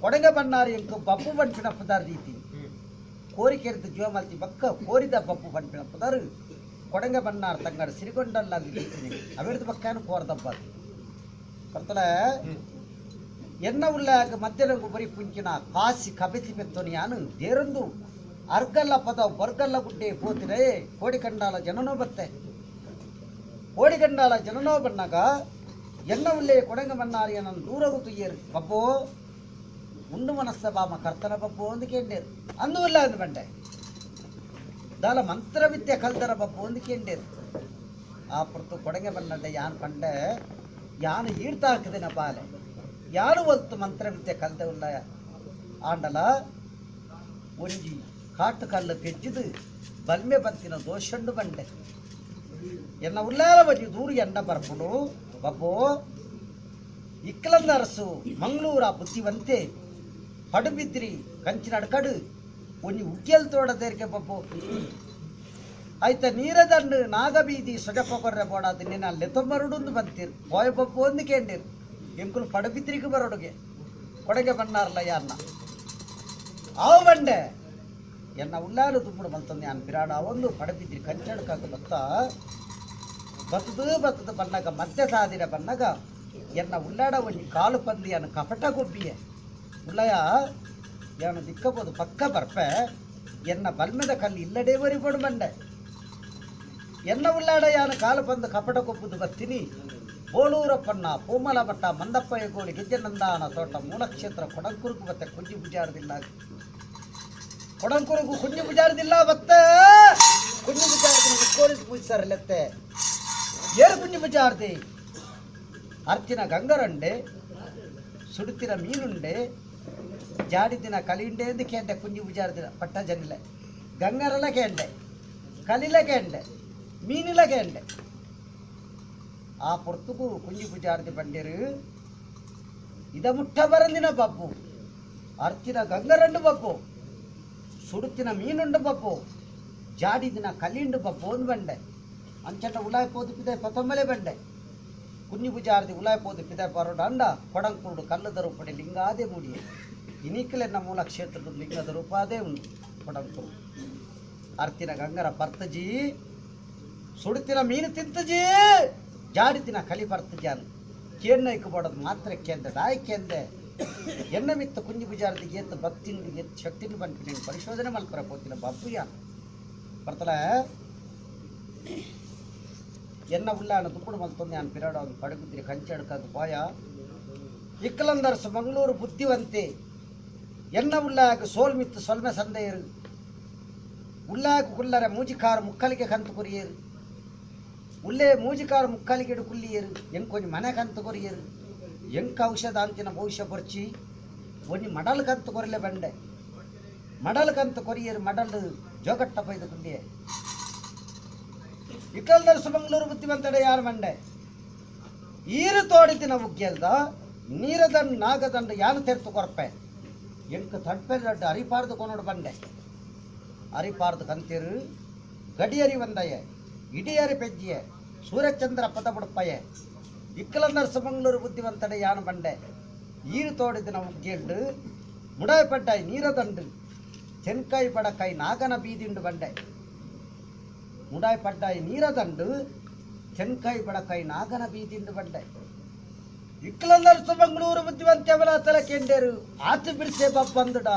ಕೊಡಗೆ ಬನ್ನಾರು ಎಂಕು ಬಬ್ಬು ಪನ್ಪಿನ ಪುದಾರ್ ರೀತಿ ಕೋರಿಕೆರ್ದು ಜೀವಮಲ್ತಿ ಬಕ್ಕ ಕೋರಿದ ಬಬ್ಬು ಪನ್ಪಿನ ಪುದಾರು ಕೊಡಂಗೆ ಬನ್ನಾರ್ ತಂಗಡ ಸಿರಿಗೊಂಡಲ್ಲ ರೀತಿನಿ ಅವಿರ್ದು ಬಕ್ಕಾನು ಕೋರ್ದಬ್ಬ ಕರ್ತಲ ಎನ್ನ ಉಲ್ಲಾಗ ಮಧ್ಯರಂಗು ಬರಿ ಪುಂಚಿನ ಕಾಸಿ ಕಬೆತಿ ಪೆತ್ತೊನಿಯಾನು ದೇರಂದು ಅರ್ಗಲ್ಲ ಪದ ಬರ್ಗಲ್ಲ ಗುಡ್ಡೆ ಪೋತಿರೆ ಕೋಡಿಕಂಡಾಲ ಜನನೋ ಬತ್ತೆ ಕೋಡಿಕಂಡಾಲ ಜನನೋ ಬನ್ನಾಗ ಎನ್ನ ಉಲ್ಲೇ ಕೊಡಂಗ ಬನ್ನಾರಿಯ ನನ್ನ ದೂರಗು ತುಯ್ಯರು ಬಬ್ಬೋ ಉಂಡು ಮನಸ್ಸ ಬಾಮ ಕರ್ತನ ಬಬ್ಬೋ ಅಂದು ಕೇಂಡೇರು ಅಂದು ಇಲ್ಲ ಅಂದು ಬಂಡೆ ದಾಲ ಮಂತ್ರವಿದ್ಯೆ ಕಲ್ದರ ಬಬ್ಬೋ ಅಂದು ಕೇಂಡೇರು ಆ ಪುರ್ತು ಕೊಡಂಗೆ ಬನ್ನಡೆ ಯಾನ್ ಪಂಡೆ ಯಾನು ಈಡ್ತಾಕಿದಿನ ಬಾಲೆ ಯಾರು ಒಲ್ತು ಮಂತ್ರವಿದ್ಯೆ ಕಲ್ದ ಉಲ್ಲ ಆಂಡಲ ಒಂಜಿ ಕಾಟು ಕಲ್ಲು ಪೆಜ್ಜಿದು ಬಲ್ಮೆ ಬಂತಿನ ದೋಷಂಡು ಬಂಡೆ ಎನ್ನ ಉಲ್ಲಾಲ ಒಂಜಿ ದೂರು ಎಂಡ ಬರ್ಪುಡು ಬಬ್ಬೋ ಇಕ್ಕಲಂದ ಅರಸು ಮಂಗಳೂರ ಬುದ್ಧಿವಂತೆ ಪಡುಬಿದ್ರಿ ಕಂಚಿನ ಅಡ್ಕಡು ಒಂಜಿ ಉಗ್ಗೆಲ್ ತೋಡದೇರ್ಗೆ ಬಬ್ಬೋ ಆಯ್ತ ನೀರದಂಡು ನಾಗಬೀದಿ ಸೊಜಪ್ಪ ಕೊರ್ರೆ ಬೋಡಾದ ನಿನ್ನ ಲೆತೊಮ್ಮರುಡುಂದು ಬಂತೀರ್ ಬೋಯ ಬಬ್ಬು ಒಂದು ಕೇಂಡಿರ್ ಎಂಕುಲು ಪಡುಬಿದ್ರಿಗೆ ಬರೋಡುಗೆ ಕೊಡಗೆ ಬಣ್ಣಾರ್ಲ ಯಾರನ್ನ ಆವು ಬಂಡೆ ಎನ್ನ ಉಲ್ಲಾಲು ದುಂಬುಡು ಮಲ್ತಂದು ಯಾನ್ ಬಿರಾಡ ಒಂದು ಪಡಬಿದ್ರಿ ಕಂಚಡ್ಕಾಕ ಬತ್ತ ಬತ್ತದು ಬತ್ತದು ಬನ್ನಾಗ ಮಧ್ಯ ಸಾದಿರ ಬನ್ನಾಗ ಎನ್ನ ಉಲ್ಲಾಡ ಒಂಜಿ ಕಾಲು ಪಂದಿ ಯಾನು ಕಪಟ ಗೊಬ್ಬಿಯೆ ಉಳ್ಳಯ ಯಾನು ದಿಕ್ಕಬೋದು ಪಕ್ಕ ಬರ್ಪೆ ಎನ್ನ ಬಲ್ಮೆದ ಕಲ್ಲು ಇಲ್ಲಡೇ ಬರಿಬೋಡು ಬಂಡೆ ಎನ್ನ ಉಲ್ಲಾಡ ಯಾನು ಕಾಲು ಬಂದು ಕಪಟ ಕೊಬ್ಬುದು ಬತ್ತೀನಿ ಬೋಳೂರಪ್ಪಣ್ಣ ಪೂಮಲ ಭಟ್ಟ ಮಂದಪ್ಪಯ್ಯ ಗೋಳಿ ಗೆಜ್ಜನಂದಾನ ತೋಟ ಮೂಲಕ್ಷೇತ್ರ ಕೊಡಂಕುರುಗು ಬತ್ತೆ ಕುಂಜಿ ಪೂಜಾರದಿಲ್ಲ ಕೊಡಂಕುರುಗು ಕುಂಜಿ ಪೂಜಾರದಿಲ್ಲ ಬತ್ತೆ ಕುಂಜಿ ಪೂಜಾರದಿನ ಮುಕ್ಕೋರಿಸಿ ಪೂಜಿಸಾರಲೆತ್ತೆ ಏರು ಕುಂಜಿ ಪೂಜಾರದಿ ಅರ್ತಿನ ಗಂಗರಂಡೆ ಸುಡುತ್ತಿನ ಮೀನುಂಡೆ ಜಾಡಿದಿನ ಕಲಿಯುಂಡೆ ಎಂದು ಕೇಂಡೆ ಕುಂಜಿ ಪೂಜಾರದಿನ ಪಟ್ಟ ಜನಿಲೆ ಗಂಗರಲ ಕೇಂಡೆ ಕಲಿಲ ಕೇಂಡೆ ಮೀನಿಲ ಕೇಂಡೆ ಆ ಪೊರ್ತುಗು ಕುಂಜಿ ಪೂಜಾರದಿ ಬಂಡೇರು ಇದ ಮುಟ್ಟ ಬರಂದಿನ ಬಬ್ಬು ಅರ್ತಿನ ಗಂಗರಂಡು ಬಬ್ಬು ಸುಡುತ್ತಿನ ಮೀನುಂಡು ಬಬ್ಬು ಜಾಡಿದಿನ ಕಲಿಂಡು ಬಬ್ಬು ಒಂದು ಬಂಡೆ ಅಂಚಟ ಉಲಾಯ್ ಪೋದು ಪಿದೆ ಪತೊಮ್ಮಲೆ ಬಂಡೆ ಕುഞ്ഞു ಪೂಜಾರದಿ ಉಲಾಯ್ ಪೋದು ಪಿದೆ ಪರೋಡ ಅಂಡ ಕೊಡಂಕುರುಡು ಕಲ್ಲದ ರೂಪಡೆ ಲಿಂಗಾದೇ ಮೂಡಿಯೆ ಇನಿಕಲೆನ್ನ ಮೂಲ ಕ್ಷೇತ್ರದ ಲಿಂಗದ ರೂಪಾದೇ ಉಂಡು ಕೊಡಂಕುರು ಅರ್ತಿನ ಗಂಗರ ಪರ್ತಜಿ ಸುಡುತ್ತಿನ ಮೀನು ತಿಂತಜಿ ಜಾಡಿತಿನ ಕಲಿ ಬರ್ತಜಾನು ಕೇಣ್ಣೈಕು ಬೋಡದು ಮಾತ್ರ ಕೇಂದೆ ದಾಯ್ ಕೇಂದೆ ಎನ್ನ ಮಿತ್ತ ಕುಂಜಿ ಪೂಜಾರದಿ ಏತ್ ಭಕ್ತಿಂಡು ಏತ್ ಶಕ್ತಿಂಡು ಬಂತು ನೀನು ಪರಿಶೋಧನೆ ಮಲ್ಪರ ಪೋತಿನ ಬಬ್ಬು ಯಾನು ಬರ್ತಲ ಎನ್ನ ಉಲ್ಲಾನ ದುಪ್ಪಡು ಮಲ್ತೊಂದು ಯಾನ್ ಪಿರಾಡ ಒಂದು ಪಡಗುದ್ರಿ ಕಂಚಡ್ಕದು ಪಾಯ ಇಕ್ಕಲಂದರ್ಸು ಮಂಗಳೂರು ಬುದ್ಧಿವಂತೆ ಎನ್ನ ಉಲ್ಲಾಗ ಸೋಲ್ ಮಿತ್ತು ಸೊಲ್ಮೆ ಸಂದೆಯರು ಉಲ್ಲಾಗ ಕುಲ್ಲರ ಮೂಜಿಕಾರ ಮುಕ್ಕಲಿಗೆ ಕಂತು ಕೊರಿಯರು ಉಲ್ಲೇ ಮೂಜಿಕಾರ ಮುಕ್ಕಲಿಗೆ ಕುಲ್ಲಿಯರು ಎಂಕೊಂಜಿ ಮನೆ ಕಂತು ಕೊರಿಯರು ಎಂಕ ಔಷಧ ಅಂತಿನ ಭವಿಷ್ಯ ಬೊರ್ಚಿ ಒಂಜಿ ಮಡಲ್ ಕಂತು ಕೊರಿಲೆ ಬಂಡೆ ಮಡಲ್ ಕಂತು ಕೊರಿಯರು ಮಡಲ್ ಜೋಗಟ್ಟ ಪೈದು ಕುಲ್ಲಿಯೆ ಇಕ್ಕಲ್ದರ್ಸು ಮಂಗಳೂರು ಬುದ್ಧಿವಂತಡೆ ಯಾರು ಬಂಡೆ ಈರು ತೋಡಿತಿನ ಉಗ್ಗೆಲ್ದ ನೀರದಂಡು ನಾಗದಂಡು ಯಾನು ತೆರ್ತು ಕೊರ್ಪೆ ಎಂಕ ತಡ್ಪೆ ದಡ್ಡ ಅರಿಪಾರ್ದು ಕೊನೋಡು ಬಂಡೆ ಅರಿಪಾರ್ದು ಕಂತಿರು ಗಡಿಯರಿ ಒಂದಯ್ಯ ಇಡಿಯರಿ ಪೆಜ್ಜಿಯ ಸೂರ್ಯಚಂದ್ರ ಪದ ಬುಡಪ್ಪಯ್ಯ ಇಕ್ಕಲಂದರ್ಸು ಮಂಗಳೂರು ಬುದ್ಧಿವಂತಡೆ ಯಾನು ಬಂಡೆ ಈರು ತೋಡಿದಿನ ಉಗ್ಗೆಲ್ಡು ಮುಡಾಯ್ ಪಡ್ಡಾಯ್ ನೀರದಂಡು ಚೆನ್ಕಾಯಿ ಬಡಕಾಯಿ ನಾಗನ ಬೀದಿಂಡು ಬಂಡೆ ಮುಡಾಯ್ ಪಡ್ಡಾಯ್ ನೀರದಂಡು ಚೆನ್ಕಾಯಿ ಬಡಕಾಯಿ ನಾಗನ ಬೀದಿಂಡು ಬಂಡೆ ಇಕ್ಕಲಂದರ್ಸು ಮಂಗಳೂರು ಬುದ್ಧಿವಂತೆವಲ ತಲೆ ಕೆಂಡೇರು ಆತು ಬಿಡಿಸೆ ಬಂದುಡ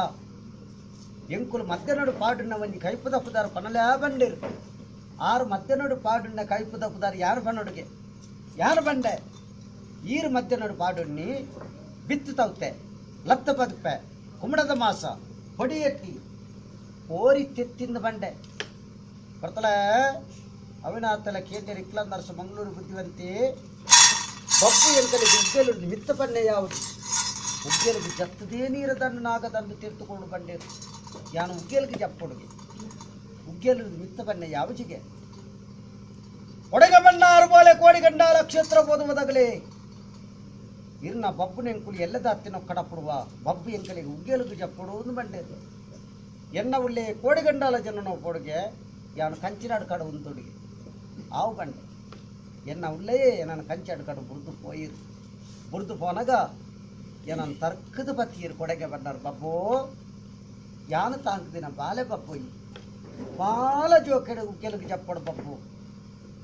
ಎಂಕುಲು ಮಧ್ಯನಡು ಪಾಡುన్న ಒಂಜಿ ಕೈಪುದ ಪುದಾರು ಪನಲೇ ಬಂಡೇರು ಆರು ಮಧ್ಯನಡು ಪಾಡುన్న ಕೈಪುದ ಪುದಾರು ಯಾರು ಬನ್ನೊಡುಗೆ ಯಾರು ಬಂಡೆ ಈರು ಮಧ್ಯನಡು ಪಾಡುಣ್ಣಿ ಬಿತ್ತು ತೌತೆ ಲತ್ತ ಬದುಪೆ ಕುಮಡದ ಮಾಸ ಹೊಡಿ ಎಟ್ಟಿ ಕೋರಿ ತೆತ್ತಿಂದ ಬಂಡೆ ಬರ್ತಲ ಅವಿನಾತಲ ಕೇಂದ್ರ ಇಕ್ಲಂದರ್ಸು ಮಂಗಳೂರು ಬುದ್ಧಿವಂತಿ ಬಬ್ಬು ಎಂಕಲಿ ಉಗ್ಗೆಲು ಮಿತ್ತ ಬನ್ನೆ ಯಾವುದು ಉಗ್ಗೆಲಿಗೆ ಜತ್ತದೇ ನೀರದನ್ನು ನಾಗದಂದು ತೀರ್ತುಕೊಂಡು ಬಂಡೇರು ಯಾನು ಉಗ್ಗೆಲಿಗೆ ಜಪ್ಪೊಡುಗೆ ಉಗ್ಗೆಲು ಮಿತ್ತ ಬನ್ನೆ ಯಾವಜಿಗೆ ಒಡಗ ಬಣ್ಣಾರು ಬೋಲೆ ಕೋಡಿಗಂಡಾಲ ಕ್ಷೇತ್ರ ಬೋದುವುದಗಲೇ ಇರ್ನ ಬಬ್ಬು ನೆಂಕುಲು ಎಲ್ಲದಾತ್ತಿನ ಕಡಪುಡುವ ಬಬ್ಬು ಎಂಕಲಿಗೆ ಉಗ್ಗೆಲುಗು ಜಪ್ಪುಡು ಒಂದು ಬಂಡೇರು ಎನ್ನ ಉಳ್ಳೆ ಕೋಡಿಗಂಡಾಲ ಜನನೋ ಪೊಡುಗೆ ಯಾನು ಕಂಚಿನಾಡು ಕಡ ಉಂದೊಡುಗೆ ಆವು ಬಂಡೆ ಎನ್ನ ಉಳ್ಳೆಯೇ ನಾನು ಕಂಚಾಡು ಕಡು ಬುರ್ದು ಪೋಯಿರು ಬುರ್ದು ಪೋನಾಗ ಏನನ್ ತರ್ಕದ ಬತ್ತೀರು ಕೊಡಗೆ ಬಂದಾರ ಬಬ್ಬೋ ಯಾನು ತಾಂಕದಿನ ಬಾಲೆ ಬಪ್ಪೋಯಿ ಬಾಲ ಜೋಕೆಡು ಉಗ್ಗೆಲುಗು ಜಪ್ಪಡು ಬಬ್ಬು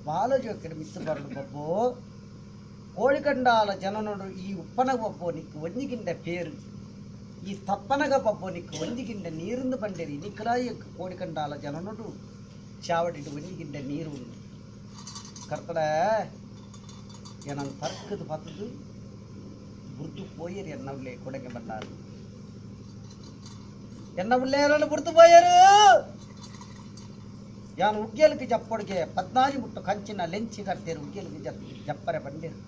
ಬಾಲ ಜೋಕೆಡು ಮಿತ್ತು ಬರಡು ಬಬ್ಬೋ ಕೋಳಿಕಂಡಾಲ ಜನನೋಡು ಈ ಉಪ್ಪನಗ ಬಬ್ಬೋ ನಿಕ್ಕು ಒಂಜಿಗಿಂಡ ಪೇರು ಈ ತಪ್ಪನಗ ಬಬ್ಬೋ ನಿಕ್ಕು ಒಂಜಿಗಿಂಡ ನೀರಿಂದು ಬಂಡೇರಿ ನಿಕ್ಕಲಾಯಿ ಕೋಳಿಕಂಡಾಲ ಜನನೋಡು ಚಾವಡಿಡು ಒಂಜಿಗಿಂಡ ನೀರು ಉಂಡು ಕರ್ತಡ ಏನನ್ ತರ್ಕದ ಬತ್ತದು ಬುರ್ದು ಪೋಯರು ಎನ್ನವುಲೇ ಕೊಡಗೆ ಬಂದಾರು ಎನ್ನವುಳ್ಳೇರನ್ನು ಬುರ್ದು ಪೋಯರು ಯಾನು ಉಗ್ಗೇಲಕ್ಕೆ ಜಪ್ಪೊಡಿಗೆ ಪದ್ನಾಜಿ ಮುಟ್ಟು ಕಂಚಿನ ಲೆಂಚಿ ಕರ್ತೇರು ಉಗ್ಗೇಲಕ್ಕೆ ಜಪ್ಪರೆ ಬಂಡೇರು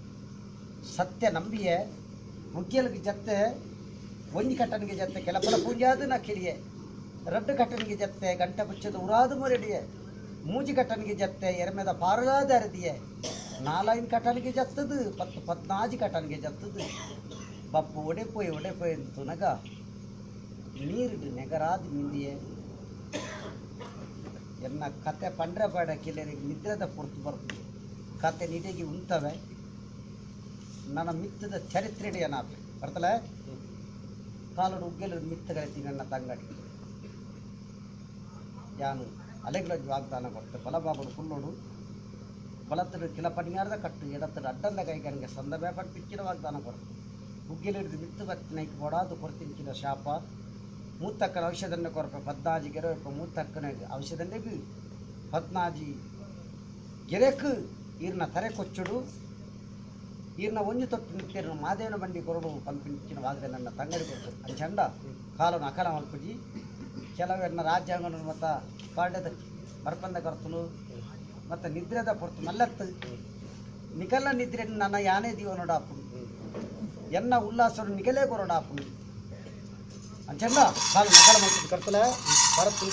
ಸತ್ಯ ನಂಬಿಯೆ ಉಗ್ಗೇಲಕ್ಕೆ ಜತ್ತೆ ಒಂಜಿ ಕಟ್ಟನಿಗೆ ಜತ್ತೆ ಕೆಲಪಲ ಪೂಂಜಾದ ನಾ ಕಿಳಿಯೆ ರಡ್ಡು ಕಟ್ಟನಿಗೆ ಜತ್ತೆ ಗಂಟೆ ಪುಚ್ಚದ ಉರಾದು ಮುರಡಿಯೆ ಮೂಜಿ ಕಟ್ಟನಿಗೆ ಜತ್ತೆ ಎರ್ಮೆದ ಪಾರಲಾದ ಅರದಿಯೆ ನಾಲೈನ್ ಕಟ್ಟನಿಗೆ ಜತ್ತದು ಪತ್ತು ಪದ್ನಾಜಿ ಕಟ್ಟನಿಗೆ ಜತ್ತದು ಬಪ್ಪು ಒಡೆಪೋಯ್ ಒಡೆಪೋಯ್ ತುನಗ ನೀರಿಡು ನೆಗರಾದ ಮಿಂದಿಯೆ ಎನ್ನ ಕತೆ ಪಂಡ್ರೆ ಬೇಡ ಕಿಲ್ಲರಿಗೆ ನಿದ್ರೆದ ಪೊರ್ತು ಬರ್ತದೆ ಕತೆ ನಿಡೆಗೆ ಉಂತವೆ ನನ್ನ ಮಿತ್ತದ ಚರಿತ್ರೆ ಏನಾಪೆ ಬರ್ತಲೆ ಕಾಲಡು ಉಗ್ಗೆಲ ಮಿತ್ತಗಳೆತ್ತಿ ನನ್ನ ತಂಗಡಿ ಯಾನು ಅಲೆಗಳ ವಾಗ್ದಾನ ಕೊಡ್ತೆ ಬಲಬಾಬಡು ಕುಲ್ಲೋಡು ಬಲತ್ತಡು ಕಿಲ ಪಣಿಯಾರ್ದ ಕಟ್ಟು ಎಡತ್ತಡು ಅಡ್ಡಂದ ಕೈಗನಿಗೆ ಸಂದ ಬೇಪಟ್ ಪಿಕ್ಕಿನ ವಾಗ್ದಾನ ಕೊಡ್ತೆ ಉಗ್ಗೆಲಿಡಿದು ಮಿತ್ತು ಬತ್ತಿನೈಕ್ ಬೊಡಾದು ಕೊರ್ತಿಂಚಿನ ಶಾಪ ಮೂತಕ್ಕನ ಔಷಧನ ಕೊರಪೆ ಪದ್ನಾಜಿ ಗೆರೆ ಮೂತಕ್ಕನ ಔಷಧನೆಗ್ ಪದ್ನಾಜಿ ಗೆರೆಕ್ ಈರ್ನ ತರೆ ಕೊಚ್ಚುಡು ಈರ್ನ ಒಂಜಿ ತೊಟ್ಟು ನಿತ್ಯರ್ನ ಮಾದೇವನ ಬಂಡಿ ಕೊರಡು ಪಂಪಿಂಚಿನ ವಾಗ್ದ ನನ್ನ ತಂಗಡಿ ಕೊಡ್ತು ಅಂಚಂಡ ಕಾಲನ ಅಕಲ ಮಲ್ಪುಜಿ ಕೆಲವೆನ್ನ ರಾಜ್ಯಾಂಗನ ಮತ್ತ ಪಾಡ್ಯದ ಬರ್ಪಂದ ಕರ್ತುಲು ಮತ್ತು ನಿದ್ರೆದ ಪೊರ್ತು ಮಲ್ಲತ್ತು ನಿಕಲ್ಲ ನಿದ್ರೆ ನನ್ನ ಯಾನೇ ದೀವ ನೋಡಾಪುಡು ಎನ್ನ ಉಲ್ಲಾಸಡು ನಿಕಲೇ ಕೊರಡಾಪುಡು ಅಂಚಂಡ ಕಾಲು ನಕಲ ಮಲ್ಪುಜಿ ಕರ್ತಲೆ ಭರತ್.